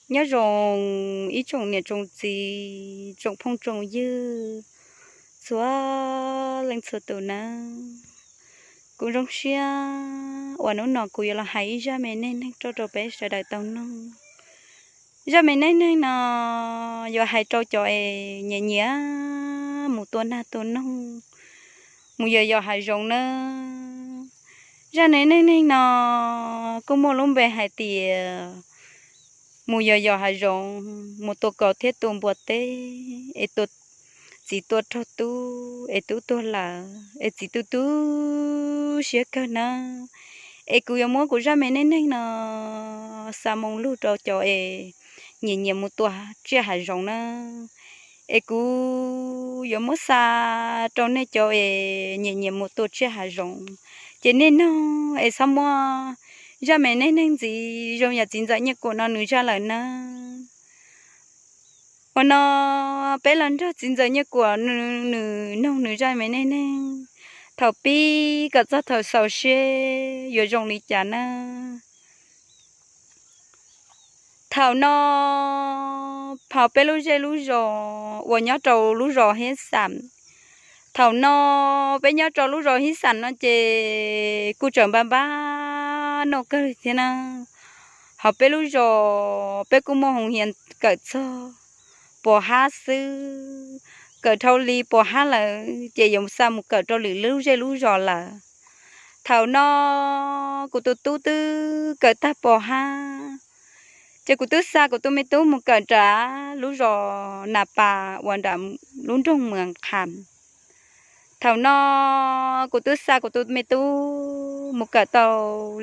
Nyob zoo ib tsoom niam tsoom txiv, tsoom phooj tsoom ywg, txhua leej txhua tus nawb. Kuv zoo siab uas hnub no kuv yuav los hais ib zaj me neej neeg rau rau peb sawv daws tau mloog. Zaj me neej neeg no yuav hais rau cov es nyiam nyiam mus tua nag tua noog, mus yos yos hav zoov nawb. Zaj me neej neeg no kuj muaj lub npe hais tias mus yos yos hav zoov, mus tua kaus thiab tua npua teb, es tua txiv tua raug tub, es tub tuag lawm, es txiv tu tu siab kawg nawb. Es kuv yuav muab kuv zaj me neej neeg no xa moo lug rau cov es nyiam nyiam mus tua tsiaj hav zoov nawb. Es kuv yuav muab xa rau nej cov es nyiam nyiam mus tua tsiaj hav zoov, ces nej noog es txhob muab zaj me neej neeg ntxiv zoo yam txiv ntxawm Nyiaj Kuam no nws zaj lawm nawb. Uas no peb los nrog txiv ntxawm Nyiaj Kuam nws noog nws zaj me neej neeg thaum pib kom txog thaum xaus seb yuav zoo li cas nawb. Thaum no, hauv peb lub zej lub zos uas nyob rau lub zos Hib Xam, thaum no peb nyob rau lub zos Hib Xam no ces kuj tseem npab npab noj kawg li thiab na. Hauv peb lub zos peb kuj muaj hoo hias kawm txog pos hab xwb, kawm dhau li pos hab lawm ces yuav xa mus kawm rau lwm lub zej lub zos lawm. Thaum no kuv tus tub twb kawm tag pos hab, ces kuv twb xa kuv tus me tub mus kawm nram lub zos Nas Pas uas nram lub nroog Muas Qhas. Thaum no kuv twb xa kuv tus me tub mus kawm tau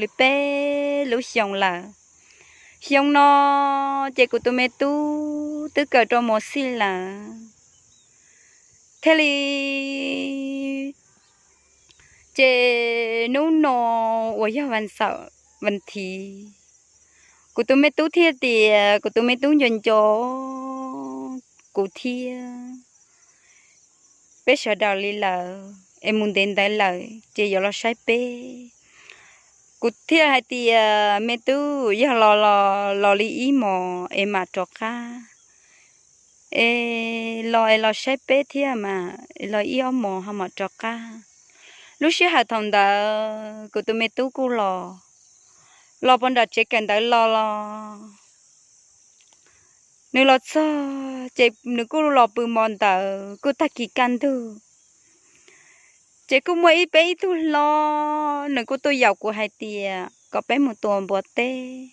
li peb lub xyoos lawm. Xyoo no ces kuv tus me tub twb kawm rau mos xij lawm thiaj li ces hnub no uas yog vas xaum vas thiv, kuv tus me tub thiaj tias kuv tus me tub nco nco kuv thiab peb sawv daws li lawm es mus ntev ntawd lawm ces yuav los saib peb. Kuv thiaj hais tias me tub, yog los los li ib hmos es mam rov qab, es los es los saib peb thiab mas los ib ob hmos ho mam rov qab. Lub sij hawm thaum ntawd kuv tus me tub kuj los, los puag nram tsev kawm ntawv los los nws los txog ces nws kuj los pw mos ntawd kuj tag kis kaj ntug. Ces kuj muaj ib peb ib tug hlob nws kuj tuaj yaum kuv hais tias kom peb mus tua npua teb.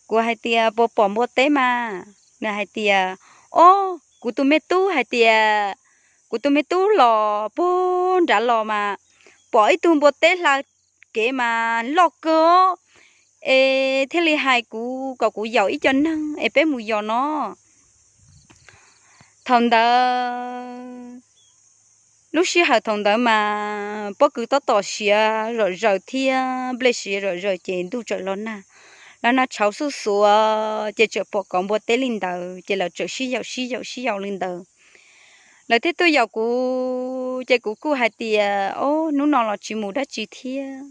Kuv hais tias puas pom npua teb mas? Nws hais tias, ob, kuv tus me tub hais tias, kuv tus me tub los puag nrad los mas pom ib tug npua teb hla kev mas loj kawg, es thiaj li hais kuv kom kuv yaum ib co neeg es peb mus yos no. Thaum ntawd, lub sij hawm thaum ntawd mas pob kws tab tom siav zom zaws thiab nplej siav zom zaws ces ntuj txawm los nag, los nag tshauv xuj xuav ces txawm pom kov npua teb li ntawd ces lawv txawm sib yaum sib yaum sib yaum li ntawd. Lawv thiaj tuaj yaum kuv ces kuv kuj hais tias, ob, hnub no los tsis mus dab tsi thiab,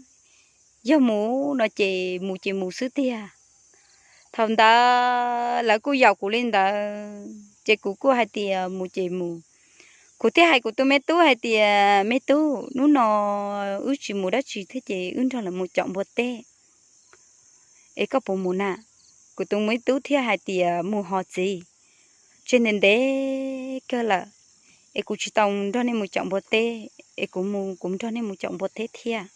yog mus no ces mus ces mus xwb tiag. Thaum ntawd lawv kuj yaum kuv li ntawd ces kuv kuj hais tias mus ces mus. Kuv thiaj hais kuv tus me tub hais tias, me tub, hnub no wb tsis mus dab tsi thiab ces wb nrog lawv mus caum npua teb, es koj puas mus na? Kuv tus me tub thiaj hais tias, mus hos txiv, tseg ntev ntev kawg lawm es kuv tsis tau nrog nej mus caum npua teb, es kuv mus kuv nrog nej mus caum npua teb thiab.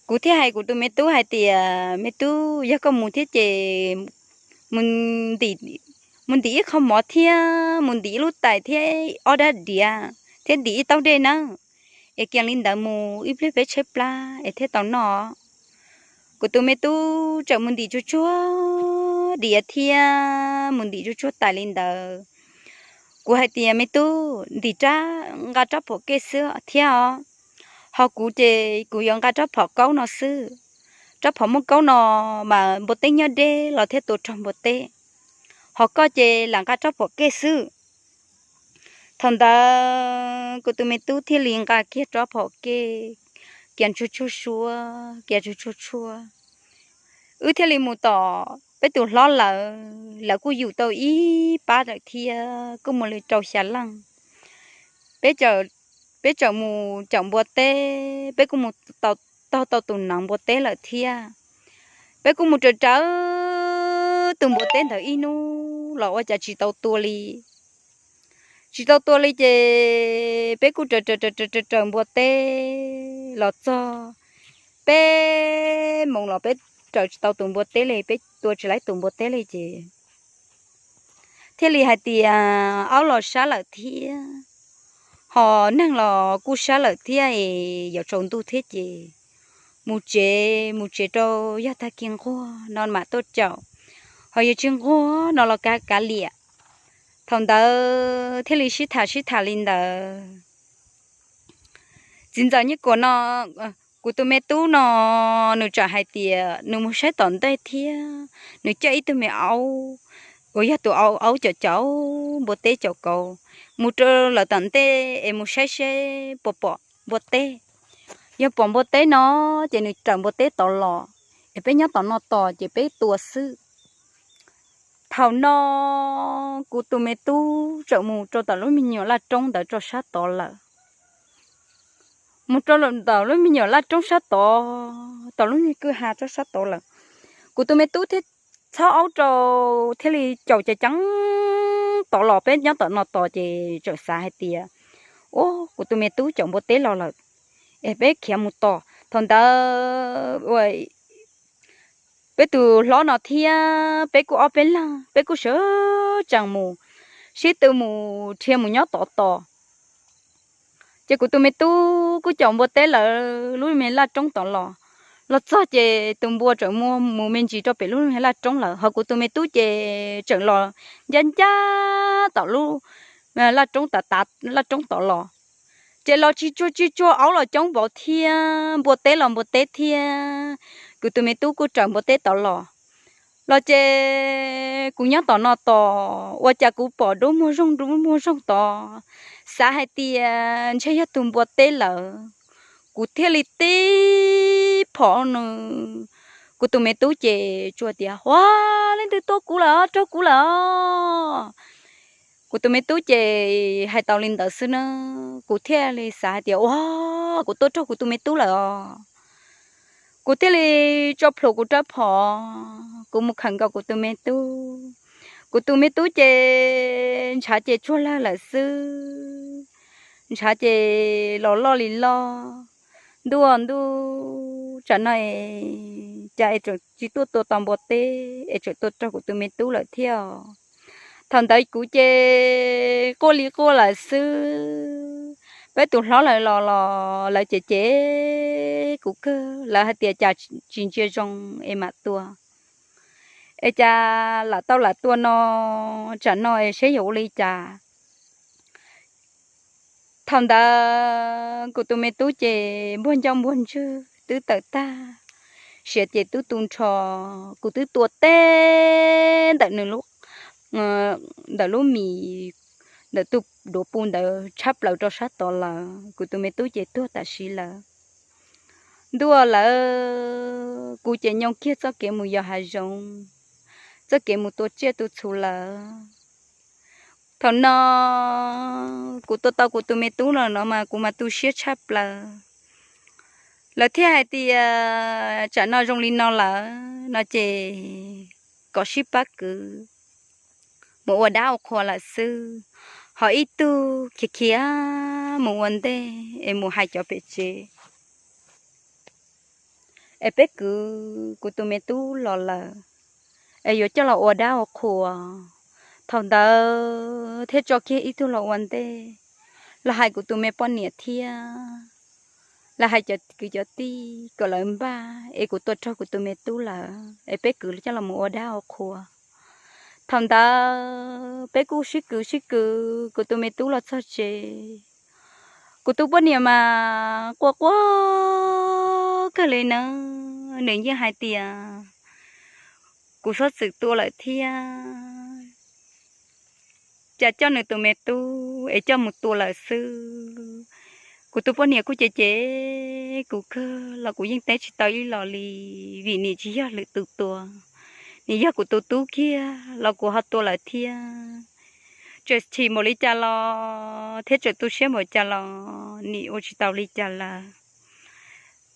Kuv thiaj hais kuv tus me tub hais tias, me tub, yog koj mus thiab ces mus ntim ib qho mov thiab mus ntim ib lub tais thiab ob dab diav thiab ntim ib taub dej nawb, es kiag li ntawd mus ib pliag peb tshaib plab es thiaj tau noj. Kuv tus me tub txawm mus ntim tsuag tsuag diav thiab mus ntim tsuag tsuag tais li ntawd. Kuv hais tias, me tub, ntim rab, nqa rab phom kej xwb thiab os. Ho kuv ces kuv yuav nqa rab phom kaub no xwb. Rab phom muaj kaub no mas npua teb nyob deb los thiaj tua raug npua teb. Ho koj ces lam nqa rab phom kej xwb. Thaum ntawd kuv tus me tub thiaj li nqa kiag rab phom kej, kiag tsuag tsuag suab, kiag tsuag tsuag suab, wb thiaj li mus tom peb tus hlob lawv, lawv kuj yug tau ib pab lawm thiab, kuj muaj li rau xya leej. Peb txawm mus caum npua teb, peb kuj mus taug tau tus neev npua teb lawm thiab. Peb kuj mus raws raws tus npua teb ntawd ib hnub los ua cas tsis tau tua li. Tsis tau tua li ces peb kuj raws raws raws raws raws npua teb los txog peb moos los peb raws tsis tau tus npua teb li, peb tua tsis laib tus npua teb li ces thiaj li hais tias aub los sab lawm thiab, ho neeg los kuj sab lawm thiab es yuav tsaus ntuj thiab ces mus tsev, mus tsev rau yog tag kis nquag no mam tuaj caum, ho yog tsis nquag no los kav kav liam. Thaum ntawd thiaj li sib tham sib tham li ntawd. Txiv ntxawm Nyiaj Kuam no, kuv tus me tub no, nws txawm hais tias nws mus saib tom ntej thiab nws coj ib tug me aub uas yog tus aub caum caum npua teb caum kauv mus rau lawm tom ntej es mus saib seb puas pom npua teb. Yog pom npua teb no ces nws raws npua teb tod los, es peb nyob tom no tos ces peb tua xwb. Thaum no kuv tus me tub txawm mus rau tom lub me nyuam laj roob ntawd rau sab tod lawm. Mus rau tom lub me nyuam laj roob sab tod, tom lub me kwj ha rau sab tod lawm. Kuv tus me tub thiaj txhob aub rau, thiaj li caum ceev ceev tod los, peb nyob tom no tos ces txawm xav hais tias, ua, kuv tus me tub caum npua teb los lawm, es peb khiav mus tos. Thaum ntawd peb tus hlob no thiab peb kuj ob peb leeg, peb kuj sawv tsees mus, sib tw mus dhia mus nyob tod tos. Ces kuv tus me tub kuj caum npua teb lawv lub me laj roob tod los. Los txog ces tus npua txawm mus me ntsis rau pem lub me laj roob lawm, ho kuv tus me tub ces tseem los ncaj ncaj tom lub laj roob, tav tav laj roob tod los. Ces los tsis tsuag tsis tsuag, aub los coob npaum thiab npua teb los npua teb thiab. Kuv tus me tub kuj raws npua teb tod los. Los ces kuv nyob tom no tos, ua cas kuv pom dub muag zoog dub muag zoog tod, xav hais tias ntshe yog tus npua teb lawm, kuv thiaj li tib phom nws. Kuv tus me tub ces tsuas tias, ua, leej twg tua kuv lawm, raug kuv lawm. Kuv tus me tub ces hais tau li ntawd xwb na, kuv thiaj li xav hais tias, ua, kuv tua raug kuv tus me tub lawm os. Kuv thiaj li tso plhuav kuv rab phom, kuv mus khawm nkaus kuv tus me tub. Kuv tus me tub ces ntshav ces tsuag lawg lawm xwb, ntshav ces los loj li loj. Ntuj ntuj, tsam no es cas es tseem tsis tuaj tua tau npua teb es tseem tua raug kuv tus me tub lawm thiab. Thaum ntawd kuv ces quaj li quaj lawm xwb. Peb tus hlob lawv los los lawv cem cem kuv kawg, lawv hais tias cas tsis ntsia zoo es mam tua, es cas lam tau lam tua no, tsam no es seb yuav ua li cas. Thaum ntawd kuv tus me tub ces npuag ncauj npuag ntswg twb tawm tag, siav ces twb tu nrho, kuv twb tua teb ntawm nws lub, ntawm lub mis, ntawm tus duav pu ntawd tshab plaws rau sab tod lawm, kuv tus me tub ces tuag tam sim lawm. Ntuj lawm, kuv ces nyoo kiag txoj kev mus yos hav zoov, txoj kev mus tua tsiaj tua txhu lawm. Thaum no kuv tua tau kuv tus me tub los no mas kuv mas tu siab tshaj plaws. Lawv thiaj hais tias tsam no zoo li no lawm no ces kom sib pab kwv mus ua dab ua qhua lawm xwb, ho ib tug khiav khiav mus ua ntej es mus hais cov pem tsev. Es peb kwv kuv tus me tub los lawm, es yuav coj los ua dab ua qhua. Thaum ntawd thiaj tso kiag ib tug los ua ntej, los hais kuv tus me poj niam thiab, los hais cov kwv cov tij kom lawv npaj es kuv tua raug kuv tus me tub lawm es peb kwv coj los ua dab ua qhua. Thaum ntawd peb kuj sib kwv sib kwv, kuv tus me tub los txog tsev, kuv tus poj niam mas quaj quaj kawg li na, nws yeej hais tias kuv txhob txwm tua lawm thiab, cas coj nws tus me tub es coj mus tua lawm xwb. Kuv tus poj niam kuj cem cem kuv kawg los kuv yeej teb tsis tau ib los li, vim nws tsis yog lwm tus tua, nim yog kuv tus tub kiag los kuv ho tua lawm thiab. Txawm chim npaum li cas los thiab txawm tu siab npaum cas los nim ua tsis tau li cas lawm,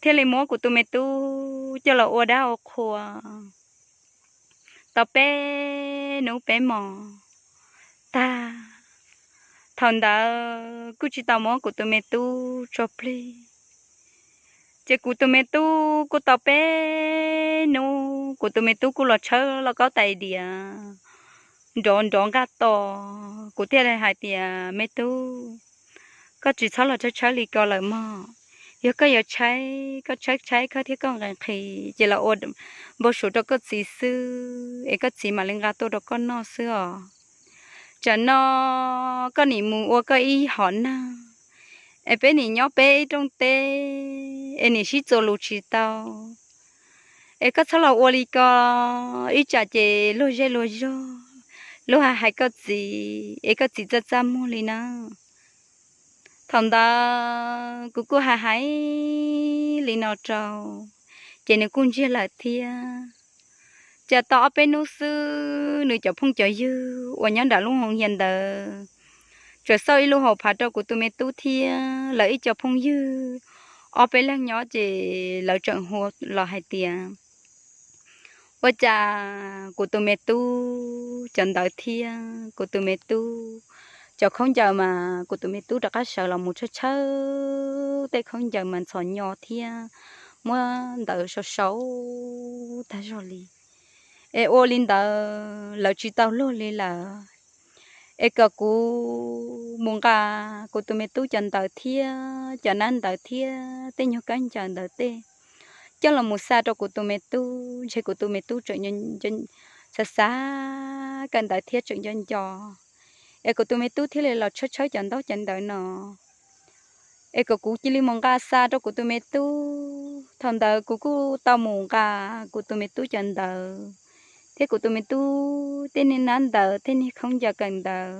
thiaj li muab kuv tus me tub coj los ua dab ua qhua tau peb hnub peb hmos tag. Thaum ntawd kuj tsis tau muab kuv tus me tub tso plig, ces kuv tus me tub kuj tau peb hnub kuv tus me tub kuj los tshawb lauj kaub tais diav nrov nrov nqaj tos. Kuv thiaj li hais tias, me tub, koj tsis txhob los tshawb tshawb li ko lawm mog. Yog koj yuav tshaib, koj tshaib tshaib koj thiab koj nqhis nqhis ces los ua npau suav rau koj txiv xwb es koj txiv mam li nqa tuaj rau koj noj xwb os. Tsam no koj nim mus ua koj ib hom neeg, es peb nim nyob peb ib rooj teb, es nim sib txuas lus tsis tau. Es koj txhob los ua li ko, ib tsam ces luag zej luag zog, luag hais hais koj txiv es koj txiv txaj txaj muag li na. Thaum ntawd kuv kuj hais hais li no rau, ces nws kuj ntsiag lawm thiab. Cas tau ob peb hnub xwb nws cov phooj cov ywg uas nyob nram lub hoo hias ntawd txawm xauj ib lub hauv phav rau kuv tus me tub thiab lawv ib co phooj ywg, ob peb leeg nyob ces lawv tseem hu los hais tias, ua cas kuv tus me tub cov ntawv thiab kuv tus me tub cov khaub ncaws mas kuv tus me tub rov qab sawv los mus tshawb tshawb tej khaub ncaws mas ntxhov nyo thiab muab ntawv sau sau tag zog li. Es ua li ntawd lawv tsis tau luag li lawm. Es kom kuv mus nqa kuv tus me tub cov ntawv thiab cov nab ntawv thiab tej nyuag kab ncaws ntawd tej coj los mus xa rau kuv tus me tub, ntshe kuv tus me tub tseem xav xav kawm ntawv thiab tseem nco nco, es kuv tus me tub thiaj li los tshawb tshawb cov ntaub cov ntawv no. Es kom kuv cia li mus nqa xa rau kuv tus me tub. Thaum ntawd kuv kuj tau mus nqa kuv tus me tub cov ntawv thiab kuv tus me tub tej niag nab ntawv tej niag khaub ncaws kawm ntawv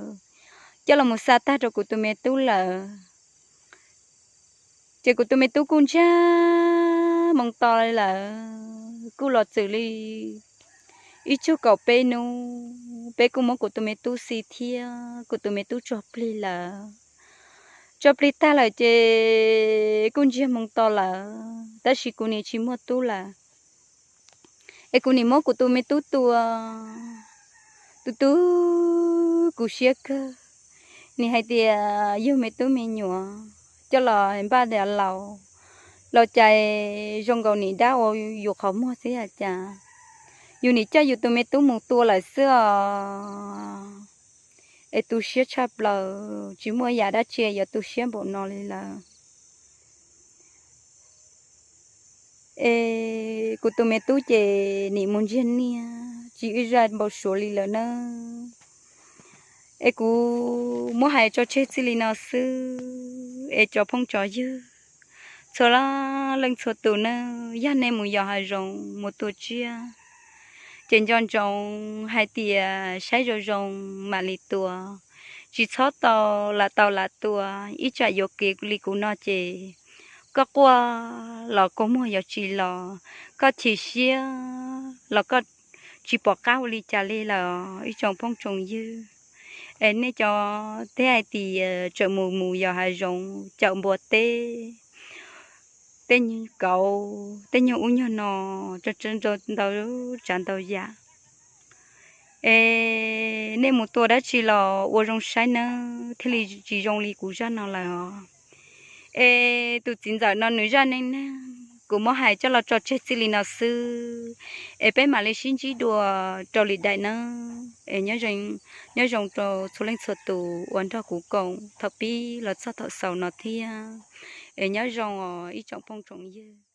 coj los mus xa tag rau kuv tus me tub lawm. Ces kuv tus me tub kuj ntsiag moo to lawm, kuj los txwm li ib tsug kaum peb hnub, peb kuj muab kuv tus me tub xi thiab kuv tus me tub tso plig lawm. Tso plig tag lawm ces kuj ntsiag moo to lawm, tab sis kuv nim tsis muaj tub lawm. Es kuv nim muab kuv tus me tub tua, tu tu kuv siab kawg. Nim hais tias yug me tub me nyuam coj los npaj tias laus, laus cas zoo nkaus nim dab ua yus qhov muag xwb yom cas. Yus nim coj yus tus me tub mus tua lawm xwb os. Es tu siab tshaj plaws, tsis muaj yam dab tsi yuav tu siab npaum no li lawm. Es kuv tus me tub ces nim mus ntsiag niag tsis ib zaj npau suav li lawm nawb. Es kuv muab hais tso tseg txij li no xwb, es cov phooj cov ywg txhua leej txhua tus nawb, yog nej mus yos hav zoov mus tua tsiaj ces nco ntsoov hais tias saib zoo zoo mam li tua, tsis txhob tau lam tau lam tua. Ib tsam yuav kev li kuv no ces koj quaj los kua muag yuav tsis los, koj chim siab los koj tsis pom qab ua li cas li lawm ib tsoom phooj tsoom ywg. Es nej cov teb hais tias tseem mus mus yos hav zoov cawm npua teb, tej nyuag kauv tej nyuag ub nyuag no, ntau tsav ntau yam. Es nej mus tua dab tsi los ua zoo saib nawb, thiaj li tsis zoo li kuv zaj no lawm os. Es tus txiv ntxawm no nws zaj neej neeg kuv muab hais coj los tso tseg txij li no xwb, es peb mam li sib ntsib dua rau lwm daim nawb. Es nyob zoo rau txhua leej txhua tus uas nrog kuv koom thaum pib los txog thaum xaus no thiab. Es nyob zoo os ib tsoom phooj tsoom ywg.